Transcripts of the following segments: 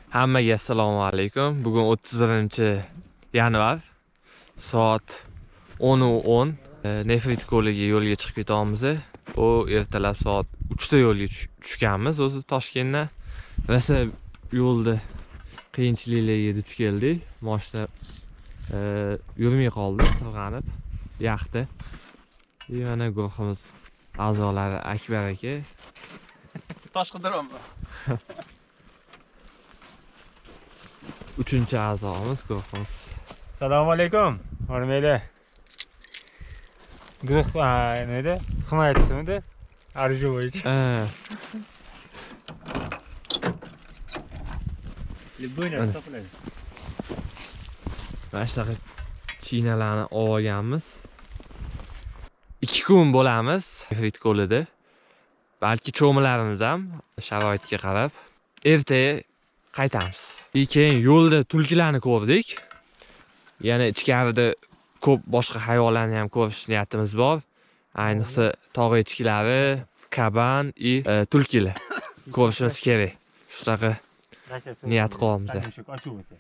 Hammaga assalomu alaykum. Bugun 31 yanvar, soat 10:10. Nefrit ko'liga yo'lga chiqib ketamiz. U ertalab soat 3 da yo'lga tushganmiz o'zi Toshkentdan. Rosa yo'lda qiyinchiliklarga duch keldik. Mashina yurmay qoldi, sirg'anib, yaxdi. И mana guruhimiz a'zolari: Akbar aka, Tosh qidiryapman. Uchinchi a'zomiz guruhimiz. Assalomu alaykum. Hormanglar. Guruh nima edi? Himoyachimidi? Arju bo'yicha. Любой narsa topiladi. Mana shunaqa chinalarni olganmiz. 2 kun bo'lamiz Nefrit ko'lida. Balki cho'milarimiz ham, sharoitga qarab. Ertaga qaytamiz. И keyin yo'lda tulkilarni ko'rdik. Yana ichkarida ko'p boshqa hayvonlarni ham ko'rish niyatimiz bor. Ayniqsa tog' echkilari, kaban и tulkilar ko'rishimiz kerak. Shunaqa niyat qilyapmiz. Ochuv bo'lsa.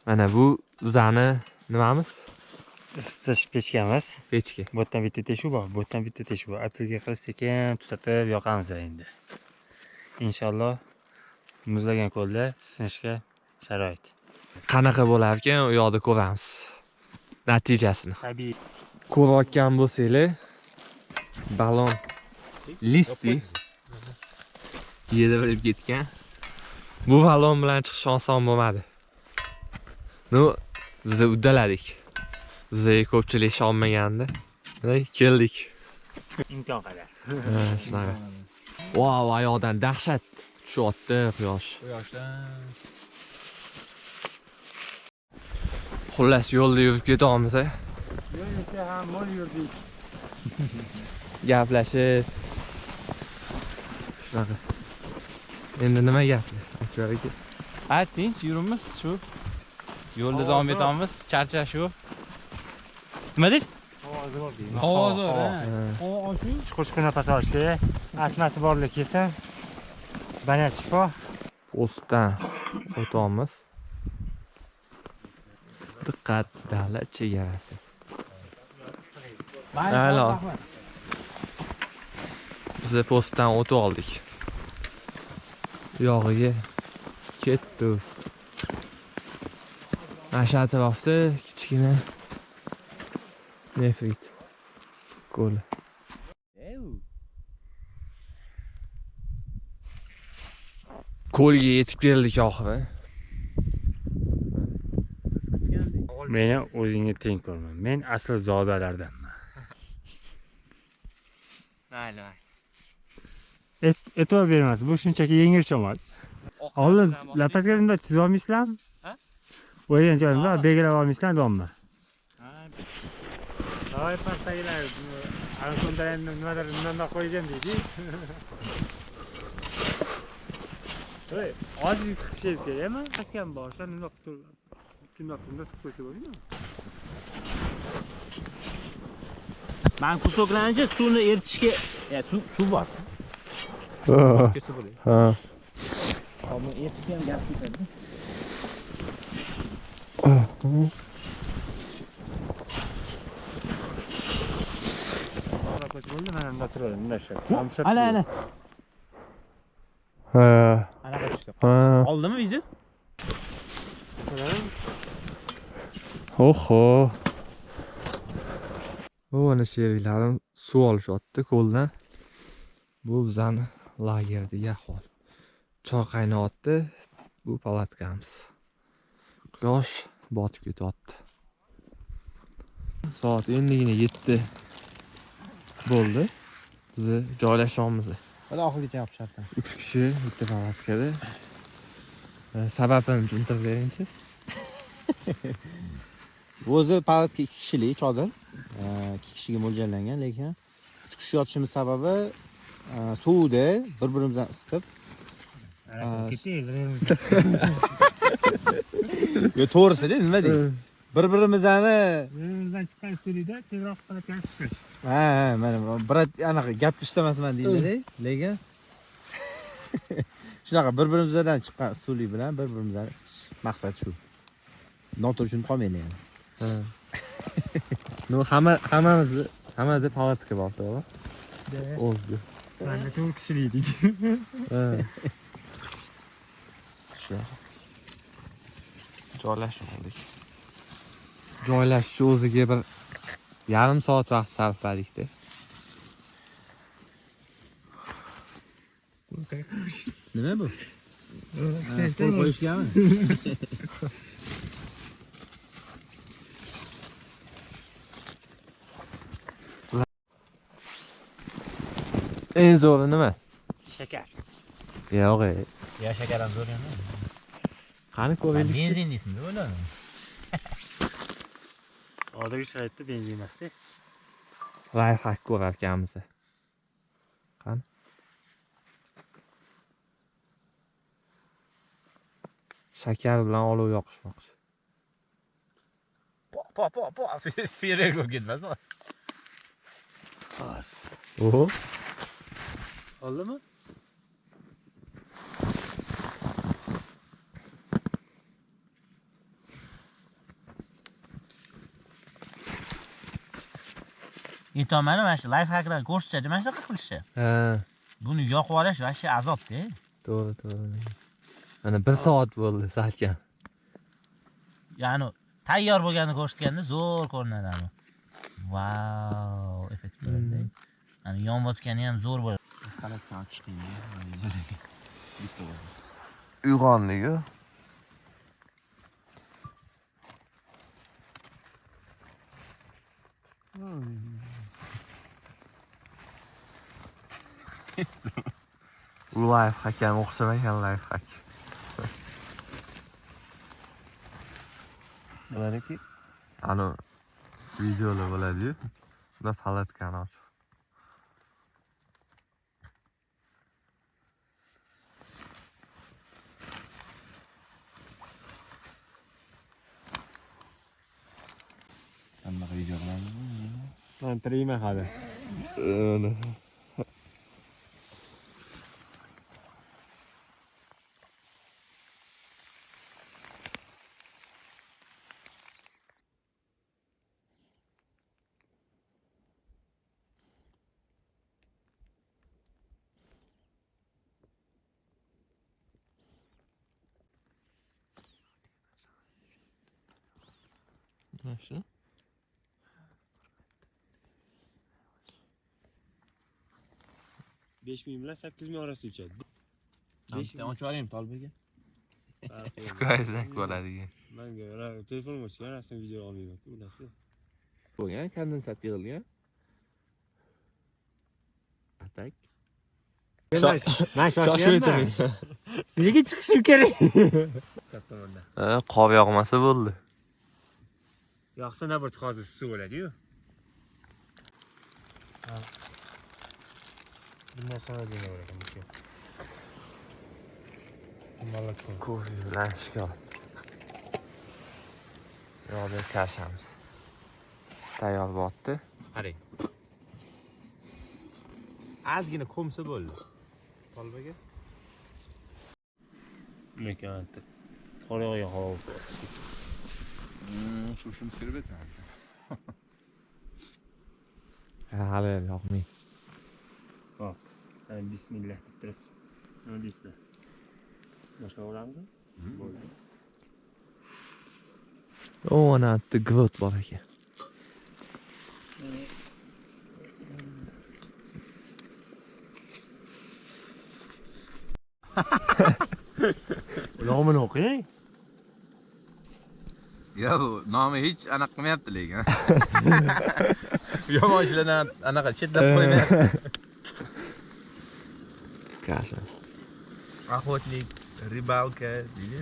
Mana bu bizani nimamiz? Isitish pechkamiz. Pechka. Bu yerdan bitta teshuv bor, bu yerdan bitta teshuv bor. Atilga qilib sekin tutatib yoqamiz endi. Inshaalloh muzlagan ko'lda isinishga sharoit. Qanaqa bo'larkan, u yoqda ko'ramiz natijasini. Tabiiy. Ko'rayotgan bo'lsanglar, balon listi yedirilib ketgan. Bu balon bilan chiqish oson bo'lmadi. Ну, biz uddaladik. Bizga ko'pchilik ishonmagandi. Mana keldik. Imkon qadar. Ha, shunaqa. Vau, oyoqdan dahshat tushyapti quyosh. Quyoshdan. Xullas, yo'lda yurib ketyapmiz, a. Yo'l esa ham mo'l yurdik. Gaplashib. Shunaqa. Endi nima gap? Akbar aka. Ha, tinch yuribmiz shu. Yo'lda davom etamiz. Charchash shu. Nima deysiz? Havo zo'r, ha. Ha. Chuqur chuqur nafas olish kerak. Astmasi borlar kelsin. Banat shifo. Postdan o'tyapmiz. Diqqat, davlat chegarasi. Alo. Biz postdan o'tib oldik. Yog'iga ketdi. Mana shu atrofda kichkina Nefrit ko'li. Ko'lga yetib keldik oxiri. Meni o'zingga teng ko'rma. Men asl zodalardanman. Mayli, mayli. E'tibor bermas. Bu shunchaki yengil shamol. Oldin lapatka bunday chizib olmaysizlarmi? Ha? O'ygan joyimda belgilab olmaysizlar dommi? Voy, pastdagilar Ankonda endi nimadir nimadir qo'ygan deydi. Voy, ozgina chiqish kerakmi? Pastga borsa nima qilib turib, shundoq shundoq qilib qo'ysa bo'ladimi? Man kusoklarni suvni eritishga, ya suv bor. Ha. Hop, buni eritishga ham gaz ketadi. Bo'ldi, mana bunda turadi, bunda shu. Ana, ana. Ha. Anaqa tushdi. Ha. Oldimi video? Oho. Bu mana sheriklarim suv olishyapti ko'ldan. Bu bizani lagerdagi ahvol. Choy qaynayapti. Bu palatkamiz. Quyosh botib ketyapti. Soat endigina 7 bo'ldi. Biz joylashyapmiz. Hali oxirigacha yopishyapti. 3 kishi bitta palatkada. Sababini tushuntirib beringchi. Bu o'zi palatka 2 kishilik chodir. 2 kishiga mo'ljallangan, lekin 3 kishi yotishimiz sababi sovukda bir-birimizdan isitib. Yo, to'g'risi-da, nima dey? Bir-birimizni Bir-birimizdan chiqqan ustunlikda tezroq palatkani chiqish. Ha, mana brat anaqa gapga ustamasman deydi, lekin Shunaqa bir-birimizdan chiqqan issiqlik bilan bir-birimizni isitish maqsad shu. Noto'g'ri tushunib qolmaylik yani. Ha. No, hammamizni hammada palatka bor, to'g'rimi? O'zdi. Manda 4 kishilik deydi. Ha. Shunaqa. Joylashib oldik. Joylashish o'ziga bir yarim soat vaqt sarfladik-da. Nima bu? Qo'l qo'yishgami? Eng zo'ri nima? Shakar. Yo'q. Ya shakar ham zo'r emas. Qani ko'raylik. Benzin deysizmi, o'yladi. Hozirgi sharoitda benzin emas-da. Lifehack ko'rar ekanmiz. Qani? Shakar bilan olov yoqishmoqchi. Po po po po ferer bo'lib ketmasin. Oho. Oldimi? Aytyapman, mana shu lifehacklarni ko'rsatishadi, mana shunaqa qilishdi. Ha. Buni yoqib olish vashshe azobda. To'g'ri, to'g'ri. Mana 1 soat bo'ldi salkam. Ya'ni tayyor bo'lganini ko'rsatganda zo'r ko'rinadi. Vau, effekt bo'ladi. Ya'ni yonayotgani ham zo'r bo'ladi. Qalasdan chiqing. Bitta bo'ldi. Uyg'onligi. Bu lifehack ham o'xshamagan lifehack. Nimaniki? Ani videolar bo'ladi-yu. Unda palatkani ochib. Qanaqa video qilamizmi? Men tirikman hali. Mana shu. 5000 bilan 8000 orasida uchadi. Bitta ochib olaymi Tolibga? Skvayzak bo'ladigan. Menga telefonim o'chgan, rasm video olmayman, ularsi. Bo'lgan, kondensat yig'ilgan. Atak. Men shoshyapman. Nega chiqishim kerak? Chap tomondan. Ha, qor yog'masa bo'ldi. Yoqsa nabot hozir suv bo'ladi-yu. Bundan sonra degan ekan. Kofe bilan shokolad. Yo'q, kashamiz. Tayyor bo'pti. Qarang. Ozgina ko'msa bo'ldi. Tolbaga. Lekin qor yog'gan havo bo'ldi. Turishimiz kerak edi. Hali yoqmaydi. Hop. Bismillah deb turib. Nima deysizlar? Boshqa bo'lamizmi? Bo'ldi. O, ana bitta gvot bor ekan. Nomini o'qing. Yo, bu nomi hech anaqa qilmayapti lekin. Yomon ishlardan anaqa chetlab qo'ymayapti. Kasha. Охотник, рыбалка deydi.